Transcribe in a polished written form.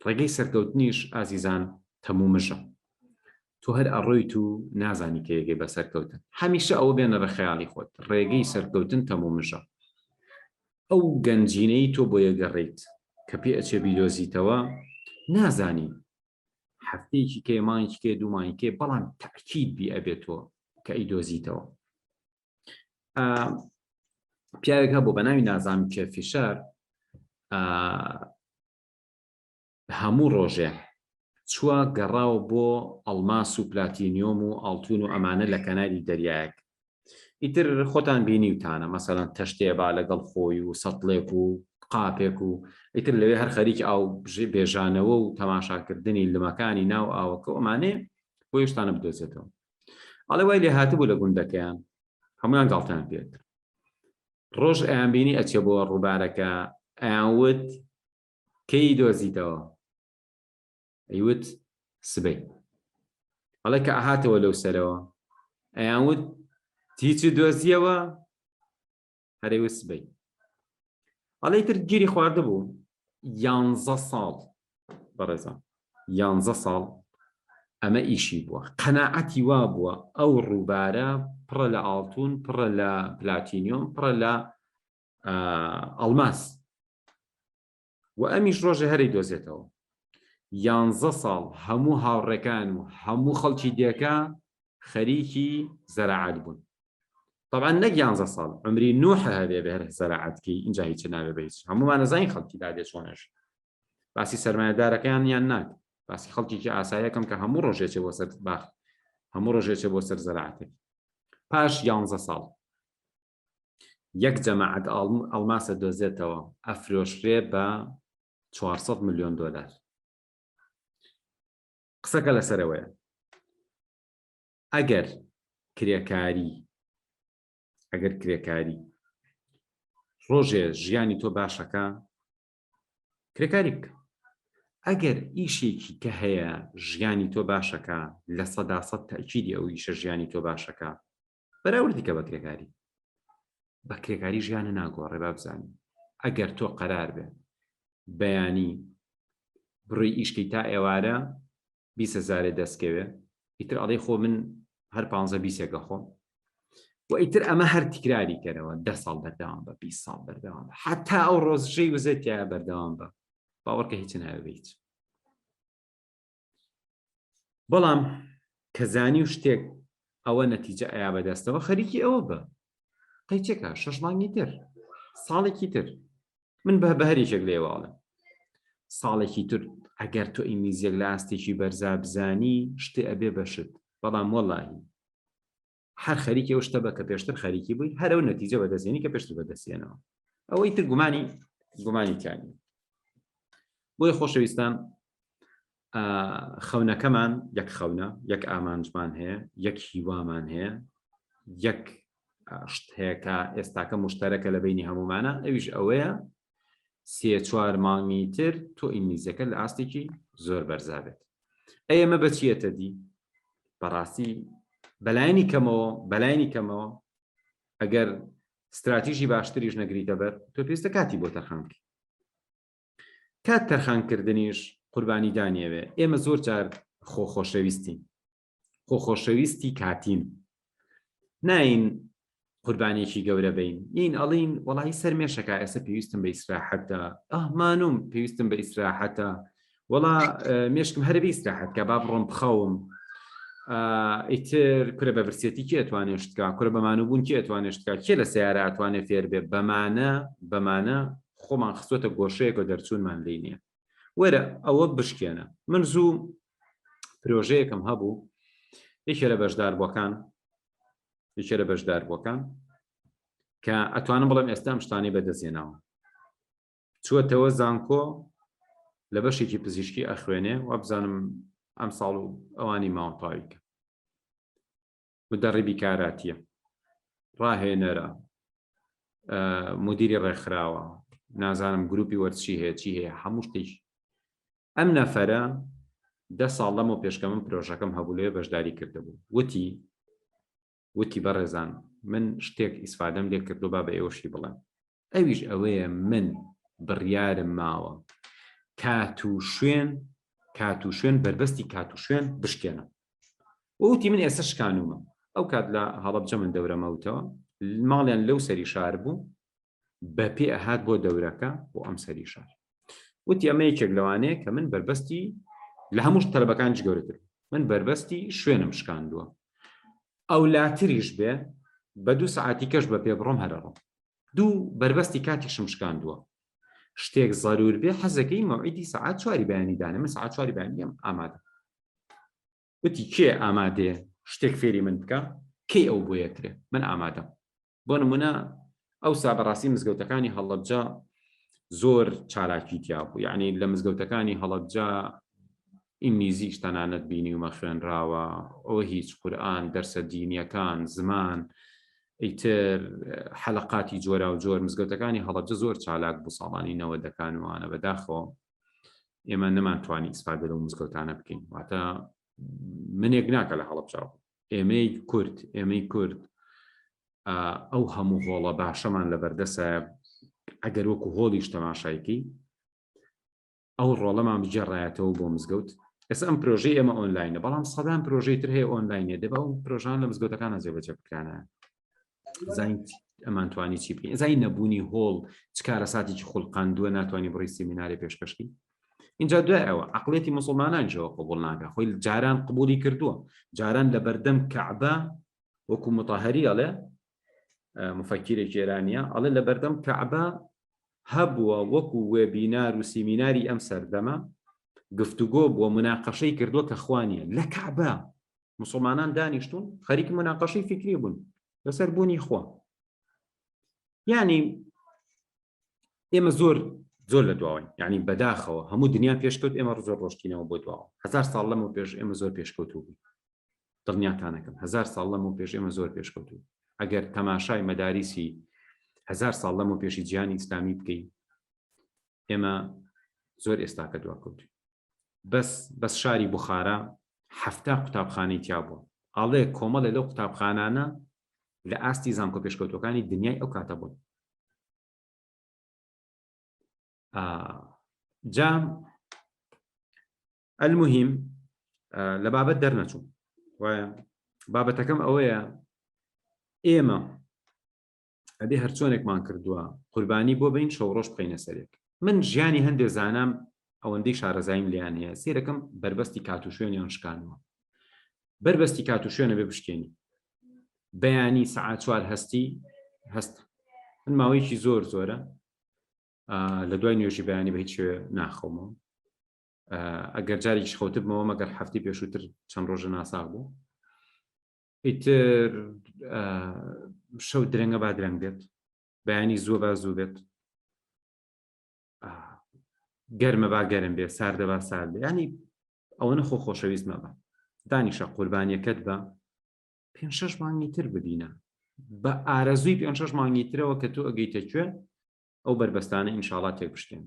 ڕێگەی سەرکەوتنیش ئازیزان تەمومژە. تۆ هەر ئەڕۆیت و نازانی کەی ئەگەی بە سەرکەوتن. هەمیشە ئەوە بێنەرە خەیاڵی خۆت، ڕێگەی سەرکەوتن تەمومژە. ئەو گەنجینەی تۆ بۆی ئەگەڕێیت کە پێ ئەچێ بیدۆزیتەوە، نازانی هەفتەیەکی کەیە، مانگێکی کەیە، دوو مانگی کەیە، بەڵام تەئکید بی ئەبێ تۆ کە ئەیدۆزیتەوە. پیاوێک هەبوو بە ناوی نازانم کێ فیشەر، هەموو ڕۆژێ چووە گەڕاوە بۆ ئەڵماس و پلاتینیۆم و ئاڵتون و ئەمانە لە کەناری دەریایەک. ئیتر خۆتان بینیوتانە مەسەلەن تەشتێ با لەگەڵ خۆی و سەتڵێک و قاپێک و ئیتر لەوێ هەر خەریکی ئاو بێژانەوە و تەماشاکردنی لمەکانی ناو ئاوەکە و ئەمانەیە بۆ شتانە بدۆزێتەوە. ئەڵێ وای لێ هاتبوو لە گوندەکەیان هەموویان گاڵتەیان پێ کرد. ڕۆژ ئەیان بینی ئەچێ بۆ ڕووبارەکە ئەیان وت کەی دۆزیتەوە؟ ئەیوت سبەی. ئەڵێ کە ئەهاتەوە لەو سەرەوە ئەیان وت هیچ دۆزیەوە؟ هەرەیوت سبەی. ئەڵێ تر گیری خواردبوو یانزە ساڵ بەڕێزان یانزە ساڵ ئەمە ئیشی بووە قەناعەتی وا بووە ئەو ڕووبارە پڕە لە ئاڵتون پڕە لە پلاتینیۆم پڕە لە ئەڵماس و ئەمیش ڕۆژێ هەرەی دۆزێتەوە. یانزە ساڵ هەموو هاوڕێکان و هەموو خەڵکی دێکە خەریکی زەراعەت بوون. طبعا نەک یانزە ساڵ عمری نوح هەبێ بێ هەر زەراعەت کەی ئینجا هیچ نابێ بە هیچ. هەموومان ئەزانین خەڵکی دادێ چۆنەش. باسی سەرمایەدارەکەیان یان ناک. باسی خەڵکێکی ئاسایەکەم کە هەموو ڕۆژێ چێ بۆ سەر باخ هەموو ڕۆژێ چێ بۆ سەر زەراعەتێک. پاش یانزە ساڵ یەک جەماعەت ئەڵماسە دۆزێتەوە ئەفرۆشرێ بە 400 ملیۆن دۆلار. قسەکە لەسەرەوەیە ئەگەر کرێکاری ئەگەر کرێکاری ڕۆژێ ژیانی تۆ باشەکە کرێکاری بکە ئەگەر ئیشێکی کە هەیە ژیانی تۆ باشەکە 100% تاکیدی ئەو ئیشە ژیانی تۆ باشەکە بەراوردی کە بە کرێکاری بە کرێکاری ژیانە ناگۆڕێ با بزانین ئەگەر تۆ قەرار بێ بەیانی بڕی ئیشکەی تا ئێوارە بیست هەزارێ دەستکەوێ ئیتر ئەڵێ خۆ من هەر پ بیسێکە خۆم و ئیتر ئەمە هەر تکراری کەرەوە دە ساڵ بەردەوام بە 20 ساڵ بەردەوام بە حتا ئەو ڕۆژەی وزەتیایە بەردەوام بە باوەڕکە هیچ ناوێ هیچ بەڵام کە زانی و شتێک ئەوە نەتیجە ئەیا بەدەستەوە خەریکی ئەوە بە قەیچێکە شەش مانگی تر ساڵێکی تر من بە بە هەرێکێک لێواڵم ساڵێکی تر ئەگەر تۆ ئینگلیزیەک لە ئاستێکی بەرزا بزانی شتێ ئەبێ بەشت بەڵام وەڵاهی هەر خەریکی ئەو شتە بە کە پێشتر خەریکی بووی هەر ئەو نەتیجە بەدەستێنی کە پێشتر بەدەستێنەوە ئەوەی تر گومانی گومانی تیانی بۆیە خۆشەویستان خەونەکەمان یەک خەونە یەک ئامانجمان هەیە یەک هیوامان هەیە یەک شت هەیە کە ئێستاکە مشتەرەکە لە بینی هەمومانە ئەویش ئەوەیە سێ چوار مانگی تر تۆ ئینگلیزیەکە لە ئاستێکی زۆر بەرزا بێت ئەی ئەمە بەچیەتە دی بەڕاستی بەلایەنی کەمەوە بەلایەنی کەمەوە ئەگەر ستراتیژی باشتریش نەگریتە بەر تۆ پێویستە کاتی بۆ تەرخان بکەیت کات تەرخانکردنیش قوربانی دانیەوێ ئێمە زۆر جار خۆ خۆشەویستین خۆ خۆشەویستی کاتین ناین قوربانیەکی گەورە بین یین ئەڵین وەڵی سەر مێشەکە ئێستا پێویستم بە ئیسراحەتە ئاه مانوم پێویستم بە ئیسراحەتە وەڵا مێشکم هەرە بە ئیسراحەت کە با بڕۆم بخەوم ئیتر کورە بە برسێتی کێ ئەتوانێ شتکا کورە بە مانوبوون کێ ئەتوانێ شتکا کێ لە سیارە ئەتوانێ فێر بێ بەمانە بەمانە خۆمان خستۆتە گۆشەیەک و دەرچوونمان لی نییە وەرە ئەوە بشکێنە من زوو پرۆژەیەکم هەبوو یەکێ لە بەشداربووەکان یەکێ لە بەشداربووەکان کە ئەتوانم بڵێم ئێستا ئەم شتانەی بەدەستهێناوە چووەتەوە زانکۆ لە بەشێکی پزیشکی ئەخوێنێ وابزانم ئەم ساڵ و ئەوانی ماوە تەواوی کە مدەڕیبی کاراتیە ڕاهێنەرە مدیری ڕێکخراوە نازانم گروپی وەرزشی هەیە چی هەیە هەموو شتێکی ئەم نەفەرە دە ساڵ لەمەو پێشکە من پرۆژەکەم هەبوو لەوێ بەشداری کردبوو وتی وتی بەڕێزان من شتێک ئیسفادەم لێ کردو با بە ئێوەشی بڵێم ئەویش ئەوەیە من بڕیارم ماوە. کات و شوێن کات و شوێن بەربەستی کات و شوێن بشکێنم. وتی من ئێستا شکانومە. ئەو کات لە هەڵەبجە من دەورەمەوتەوە، ماڵیان لەو سەری شار بوو، بە پێ ئەهات بۆ دەورەکە بۆ ئەم سەری شار. وتی ئەمە یەکێک لەوانەیە کە من بەربەستی لە هەموو تەلەبەکانیش گەورەتر من بەربەستی شوێنم شکاندووە. ئەولاتریش بێ بە دوو سەعاتی کەش بە پێ بڕۆم هەرەڕۆم. دوو بەربەستی کاتیشم شکاندووە. شتێک زەرور بێ حەزەکەی مەوعیدی سەعات چواری بەیانی دانێ من سەعات چواری بەیانیم ئامادە. وتی کێ ئامادەیە شتێک فێری من بکە کەی ئەو بۆ یەکرێ من ئامادەم. بۆ نمونە ئەوسا بەڕاستی مزگەوتەکانی هەڵەبجە زۆر چالاکی تیا بوو یعنی لە مزگەوتەکانی هەڵەبجە ئینگلیزیش تەنانەت بینیومە خوێنراوە ئەوە هیچ قورئان دەرسە دینیەکان زمان ئیتر حەلقاتی جۆرا و جۆر مزگەوتەکانی هەڵەبجە زۆر چالاک بوو ساڵانی نەوەدەکان وانە بەداخەوە ئێمە نەمانتوانی ئیسفادە لەو مزگەوتانە بکەین واتە منێک ناکە لە هەڵەبجە ئێمەی کورد ئێمەی کورد ئەو هەموو هۆڵە باشەمان لە بەردەسە ئەگەر وەکو هۆڵیش تەماشایکی ئەو ڕۆڵەمان بگێڕایەتەوە بۆ مزگەوت ئێستا ئەم پرۆژەی ئێمە ئۆنلاینە بەڵام سەدان پرۆژەی تر هەیە ئۆنلاینە دەبا ئەو پرۆژان لە مزگەوتەکانە جێبەجێ بکرانە زانین ئەمان توانی چی بکەین زانین نەبوونی هۆڵ چ کارەساتێکی خولقاندووە ناتوانانی بڕی سیمینارێ پێشکەشکی اینجا دوای ئەوە عقلێتی مسلمانان جەوە قبول ناکە خۆی جاران قبولی کردووە جاران لە بەردەم کەعبە وەکو متەهری ئەڵێ مفەکیرێکی ئێرانیە ئەڵێ لە بەردەم کەعبە هەبووە وەکو وێبینار و سیمیناری ئەم سەردەمە گفتوگۆ بووە مناقەشەی کردووە کە خوانیە لە کەعبە مسلمانان دانیشتون خەریکی مناقەشەی فیکری بوون لەسەر بوونی خوا یعنی ئێمە زۆر زۆر لە دواوەین یعنی بەداخەوە هەموو دنیا پێشکەوت ئێمە زۆر ڕۆشتینەوە بۆ دواوە هزار ساڵ لەمە پێش ئێمە زۆر پێشکەوتوو بووین دڵنیاتانەکەم هزار ساڵ لەمە پێش ئێمە زۆر پێشکەوتوو ئەگەر تەماشای مەداریسی هزار ساڵ لەمە پێشی جیهانی ئیسلامی بکەین ئێمە زۆر ئێستاکە دواکەوتوین بەس بەس شاری بخارا حەفتا قوتابخانەی تیا بووە ئاڵێ کۆمەڵێ لەو قوتابخانانە لە ئاستی زانکۆ پێشکەوتوەکانی دنیای ئەو کاتە بوون جا المهم لە بابەت دەرنەچوو وایە بابەتەکەم ئەوەیە ئێمە ئەبێ هەرچۆنێکمان کردووە قوربانی بۆ بین شەو ڕۆژ بخەینە سەرێک من ژیانی هەندێ زانام ئەوەندەی شارەزاییم لیان هەیە سێرەکەم بەربەستی کات و شوێنیان شکانوە بەربەستی کات و شوێنە بێ بشکێنی بەیانی سەعات چوار هەستی هەست من ماوەیەکی زۆر زۆرە لە دوای نوێژی بەیانی بە هیچ شوێ ناخەومەوە ئەگەر جارێکیش خەوتبمەوە مەگەر هەفتی پێشووتر چەند ڕۆژە ناساغ بوو ئیتر شەو درەنگە با درەنگ بێت بەیانی زووە با زوو بێت گەرمە با گەرم بێ ساردە با سارد بێ ینی ئەوەنە خۆ خۆشەویست مەبە دانیشە قوربانیەکەت بە پێ شەش مانگی تر ببینە بە ئارەزووی پێ شەش مانگی ترەوە کە تۆ ئەگەیتە کوێ ئەو بەربەستانە ئینشاڵا تێک بشکێن.